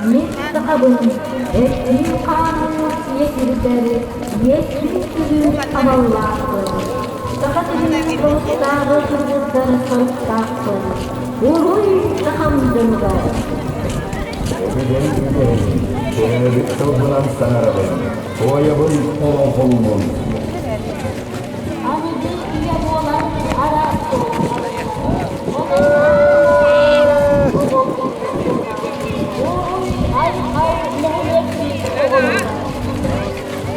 Мин сахабын, эттиин-хаанын ийэ сирдэр, иэстиин сүрүн аналлаахпын. Саха сирин олуктааҕы тургутар соруктаахпын. Уруй сахам дьонугар! Өбүгэм үгэһин, төрөөбүт тылбынан саҥарабын, туойабын, олоҥхолуубун. Аныгы үйэ буолан араас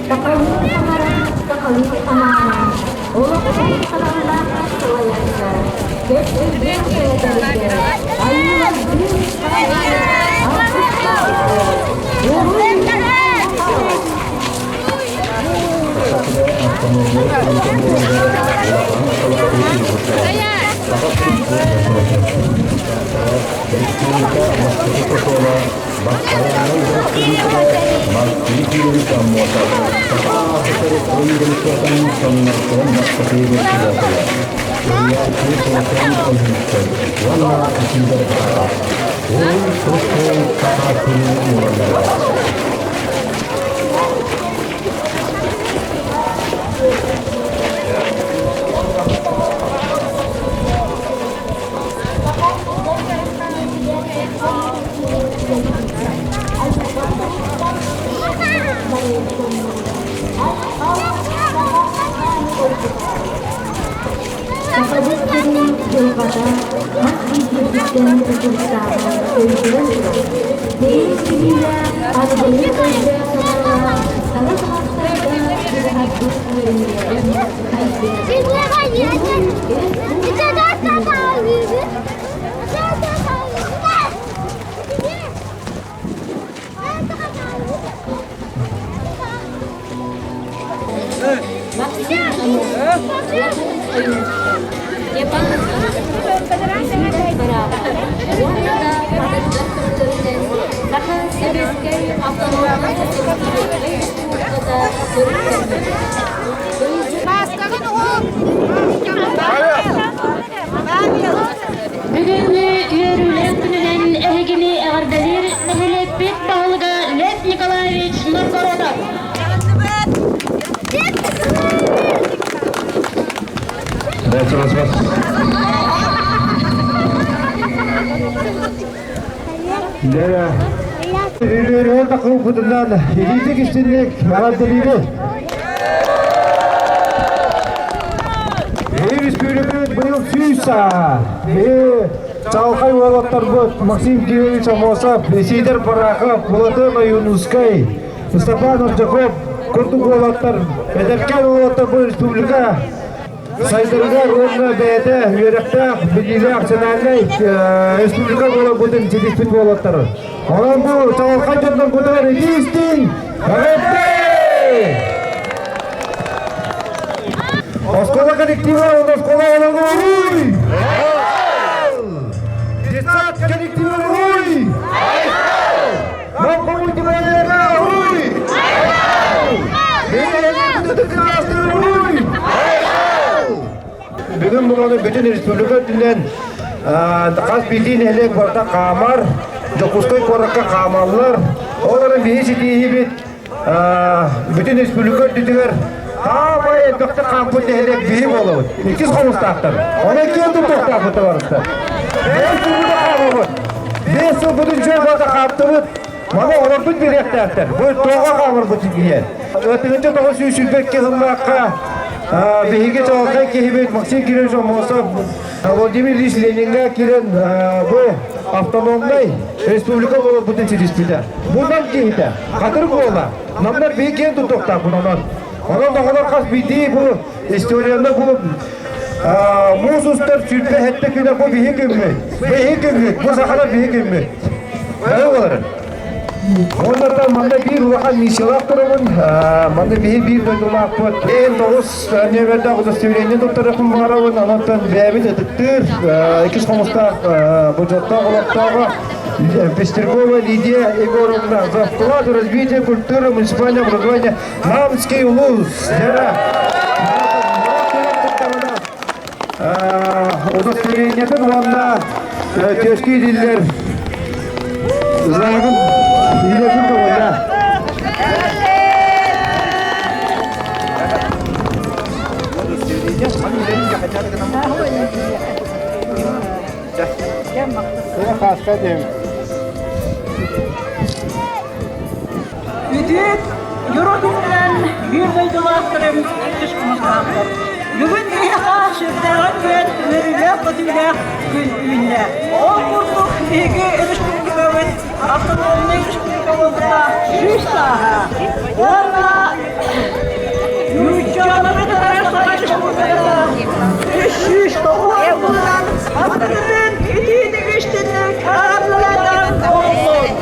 Сахалыы саҥаран, сахалыы санаанан, олохтон саналлаах салайарга, кэскилгэ кэлэтэргэ, айыылардыын хараҥа алгыстаах уруй Бастайааннай өрөспүүбүлүкэ Мартын Кирович Аммосов Саха АССР Республикатын соннортон бастакы председателэ, суруйааччы Платон Ойуунускай уонна Исидор Барахов Уруй Тускул Саха сирин уоланнара. Сахабыт сирин дьылҕата хас биирдиибититтэн тутулуктааҕа өйдөөн туран, дириҥ билиилээх, аныгылыы өйдөөх-санаалаах саҥа таҥастарга дьулуһарбыт үөрэниэҕин, сайдыаҕын. Уонна да атыттар көмөлөрүнэн Саха Сэбиэскэй Автономнай Социалистическай Республиката төрүттэммитэ. Бүгүҥҥү үөрүүлээх күнүнэн эһигини эҕэрдэлиир нэһилиэкпит баһылыга Лев Николаевич Новгородов. Дьэ, үөрүүрүгэр тахсыбыппытынан илиитик истинник эҕэрдэлиибит! Республикабыт быйыл 100 сааһа. Биһи чаҕылхай уолаттарбыт Максим Кириллович Аммосов, Сидор Барахов, Платон Ойуунускай, Степан Аржаков курдук уолаттар, эдэркээн уолаттар бу республика сайдарыгар уонна бэйэтэ үөрэхтээх, билиилээх национальнай республика буоларбытын ситиспит уолаттар. Онон бу чаҕылхай дьоннорбутугар итии-истиҥ эҕэрдэ! Оскуола коллектива уонна оскуола оҕолоро уруй! Детсад коллектива уруй! Нам уруй! Уруй! Бүгүн буоланы бүтүн республика үрдүнэн хас биирдии нэһилиэк барыта хаамар, Дьокуускай куоракка хаамаллар. Ол эрэн биһи ситиһиибит бүтүн республика үрдүтүгэр. Хаамай элбэхтик хаампыт нэһилиэк биһи буолабыт. Иккис хомустаахтар. Онон киэн туттуохтаахпыт табаарыстар. Бэйэс сылбытын хаамабыт. Биэс сылбытын үчүгэй буолта хаамтыбыт. Маны олорбут бириэхтээхтэр. Бу тоҕо хаамарбыт диэн. 1922 сыллаахха биһиги чаҕылхай киһибит Максим Кириллович Аммосов Владимир Ильич Лениҥҥа киирэн бу автономнай республика буоларбытын ситиспитэ. Бунан киһитэ, хатыр буола. Намнар биһи киэн туттуохтаахпын онон. Онон оҕолор хас биирдии бу историяны бу муус устар 27 күнэ бу биһи күммүт. Биһи күммүт, бу сахалар биһи күммүт. Бары буоларын. Оннортон манна биир улахан миссиялаах турабын. Манна биһи биир дойдулаахпыт. Эн тоҕус нүөмэрдээх удостоверение туттарыахпын баҕарабын. Онон бэйэбит ытыктыыр иккис хомустаах бочуоттаах олохтооҕо Пестеркова Лидия Егоровна за вклад в развитие культуры муниципального образования Намский улус. Удостоверениетын уонна түөскэ иитиллэр знагын илиэтин көҕүлэ. Үтүөт дьоро күнүнэн биир дойдулаахтарым иккис хомустаахтар. Бүгүн биһиэхэ сүрдээҕин күөн үөрүүлээх-көтүүлээх күн үүннэ. Ол курдук биһиги республикабыт автономнай республика буолбута 100 сааһа. Уонна нууччалары кытары Саха Республиката 309 сылынан бастакытын итиитик-истинник арассыыйадан буолбут.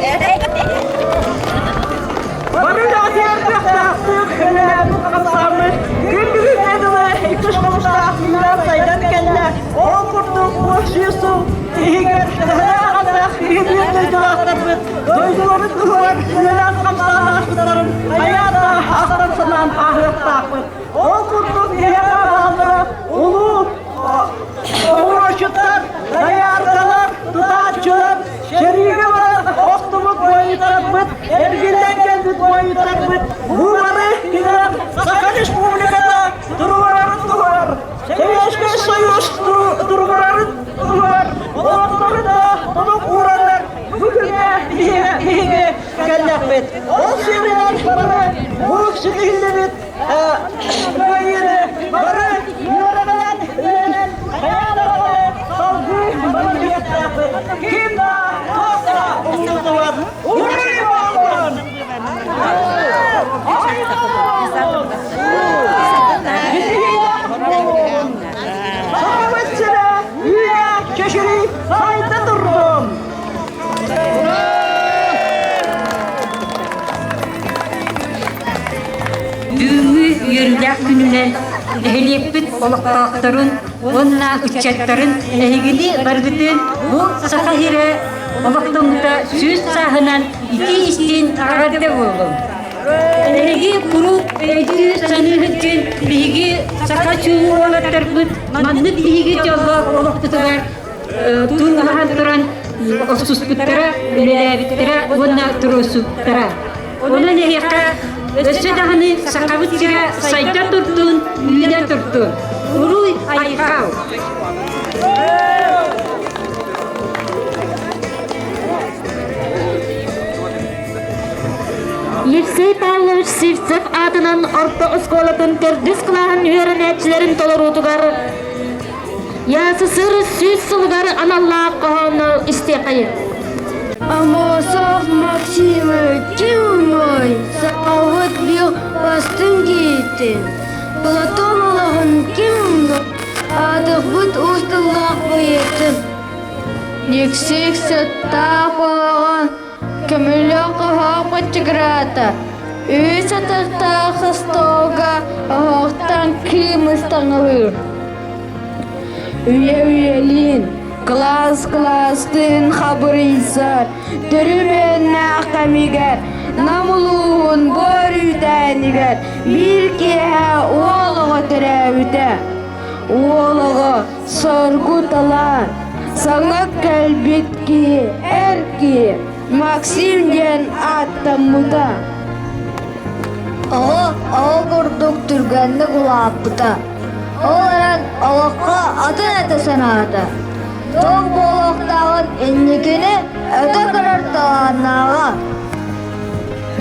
Бары даҕатыахтаахтык үлэлээбит хамсааммыт күн бүгүҥҥэ дылы иккис хомустаах үүнэн сайдан кэллэ. Ол курдук бу 100 сыл иһигэр төһөлөөх киһи биир дойдулаахтарбыт дойдуларын туһугар үлэлээн хамсаан ааспыттарын хайаан да ахтан санаан ааһыахтаахпыт. Ол курдук биһиэхэ бааллара улуу оҕуруочуттар, дояркалар, тутааччылар, сэриигэ барар охтубут буойуттарбыт, эргиллэн кэлбит буойуттарбыт бу бары кинилэр Саха Республиката туругурарын туһугар, Советский Союз туругурарын туһугар олохтору да толук уураннар бу күҥҥэ биһиги кэллэхпит. Ол сиэринэн бары бу ситиһиллибит кыайыыны бары үөрэҕинэн үлэнэн хайаан даҕаны салгыы барыахтаахпыт. Ким да туох да умнуллубат. Уруй буоллун! Сахабыт сирэ үйэ чэчирий сайда турдун! Бүгүҥҥү үөрүүлээх күнүнэн нэһилиэкпит олохтоохторун уонна ыччаттарын эһигини барыгытын бу Саха сирэ олохтоммута 100 сааһынан итии-истиҥ эҕэрдэ буоллун! Эһиги куруук өйдүү саныыгытын биһиги саха чулуу уолаттарбыт маннык биһиги дьоллоох олохпутугар туруулаһан туран охсуспуттара, үлэлээбиттэрэ уонна туруорсубуттара. Онон эһиэхэ өссө даҕаны сахабыт сирэ сайда турдун, үүнэ турдун. Уруй айхал! Евсей Павлович Сивцев аатынан орто оскуолатын төрдүс кылааһын үөрэнээччилэрин толоруутугар ЯССР 100 сылыгар аналлаах хоһоону истиэхэйин. Аммосов Максимы ким мой, саҕабыт биир бастыҥ киһитин, Платон олоҕун ким аатырбыт уус тыллаах поэтын. Дьиксик сыттаах олоҕун көмүлүөк оһох быччыгыраата, үс атахтаах остуолга оһохтон кыым ыстаҥалыыр. Үйэ үйэлиин, кылаас кылаастыын хабырыйсар, төрүмүөннээх кэмигэр Нам улууһун буор үүтээнигэр биир киэһэ уол оҕо төрөөбүтэ. Уол оҕо соргу талаан, саҥа кэлбит киһи, эр киһи Максим диэн ааттаммыта. Оҕо оҕо курдук түргэнник улааппыта. Ол эрэн олоххо атын этэ санаата. Туох буолуохтааҕын инникини өтө көрөр талааннааҕа.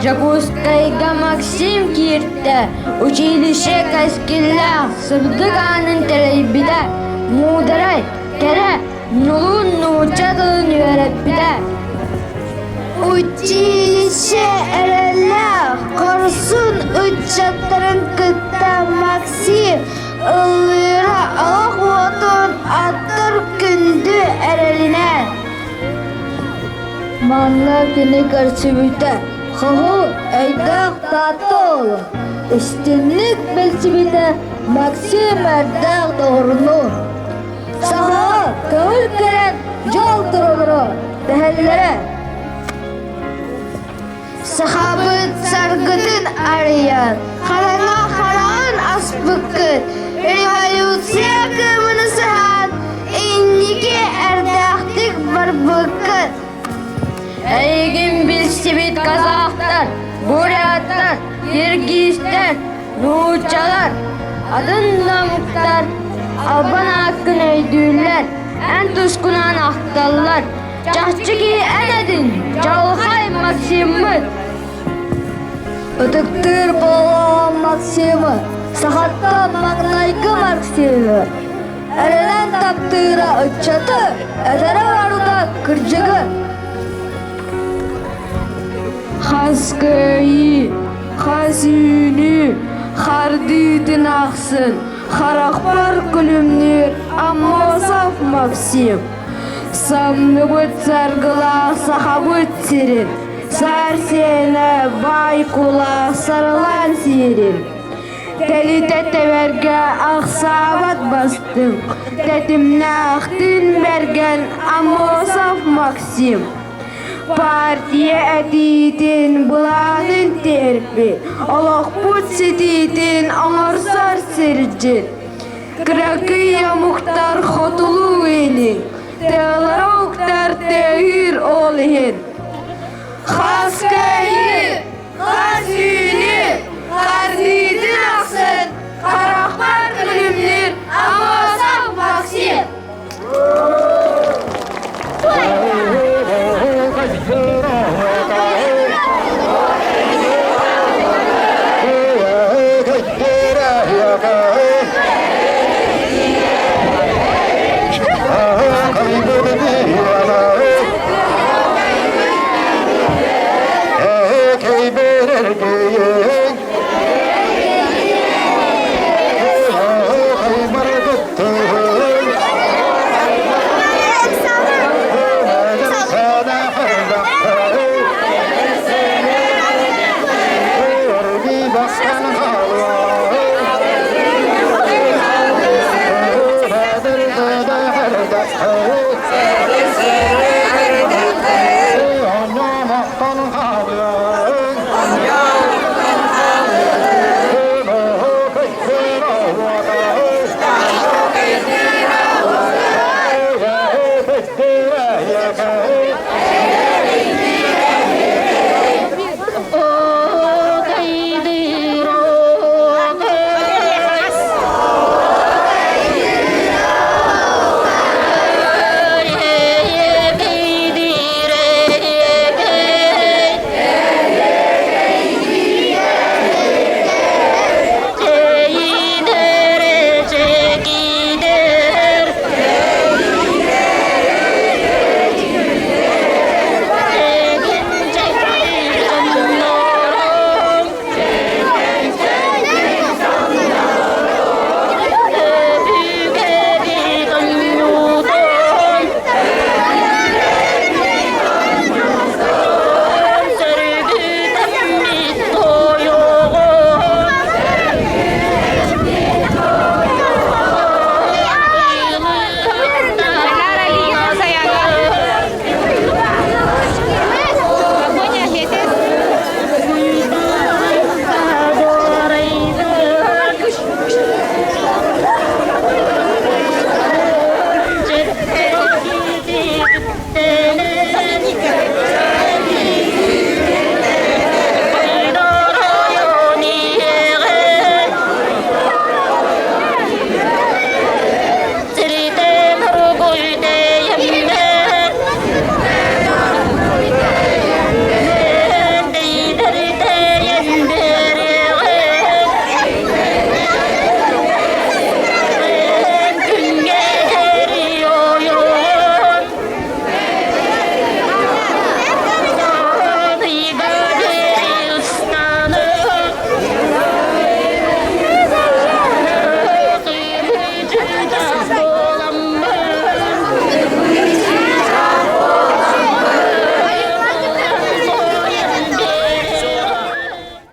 Дьокуускайга Максим кииртэ, училище кэскиллээх сырдык аанын тэлэйбитэ, муударай, кэрэ, ньулуун нуучча тылын үөрэппитэ. Училище эрэллээх, хорсун ыччаттарын кытта Максим ыллыыра олох уотун оттор күндү эрэлинэн. Манна кини көрсүбүтэ хоһуун өйдөөх Таатта уолу, истинник билсибитэ Максим эрдээх доҕорунуун. Сахаҕа көҥүл кэлэн дьол туругуруо дэһэллэрэ. Сахабыт саргытын арыйан, хараҥа хараҕын аспыккыт, революция кыымын сыһаан, инники эрдээхтик барбыккыт. Эйигин билсибит казахтар, буряттар, киргизтэр, нууччалар, атын да омуктар албан ааккын өйдүүллэр, эн тускунан ахталлар. Чахчы киһи эн этин, Чаҕылхай Максиммыт! Ытыктыыр буолуоҕум Максимы, сахаттан маҥнайгы Максимы. Эрэнэн таптыыра ыччаты, этэрэ барыта кырдьыгы. Хас кыайыы, хас үүнүү, хардыытын ахсын харахпар күлүмнүүр Аммосов Максим. Самныбыт саргылаах сахабыт сирин, саар сиэнэ баай кулаах сарылаан сиирин. Тэлитэ тэбэргэ ахсаабат бастыҥ, тэтимнээхтин бэргэн Аммосов Максим. Партия этиитин былаанын тиэрпит, олохпут ситиитин оҥорсор сирдьит. Кыракый омуктар хотулуу ини, тыалара уктар тыаһыыр ол иһин. Хас кыайыы, хас үүнүү, хардыытын ахсын харахпар күлүмнүүр Аммосов Максим!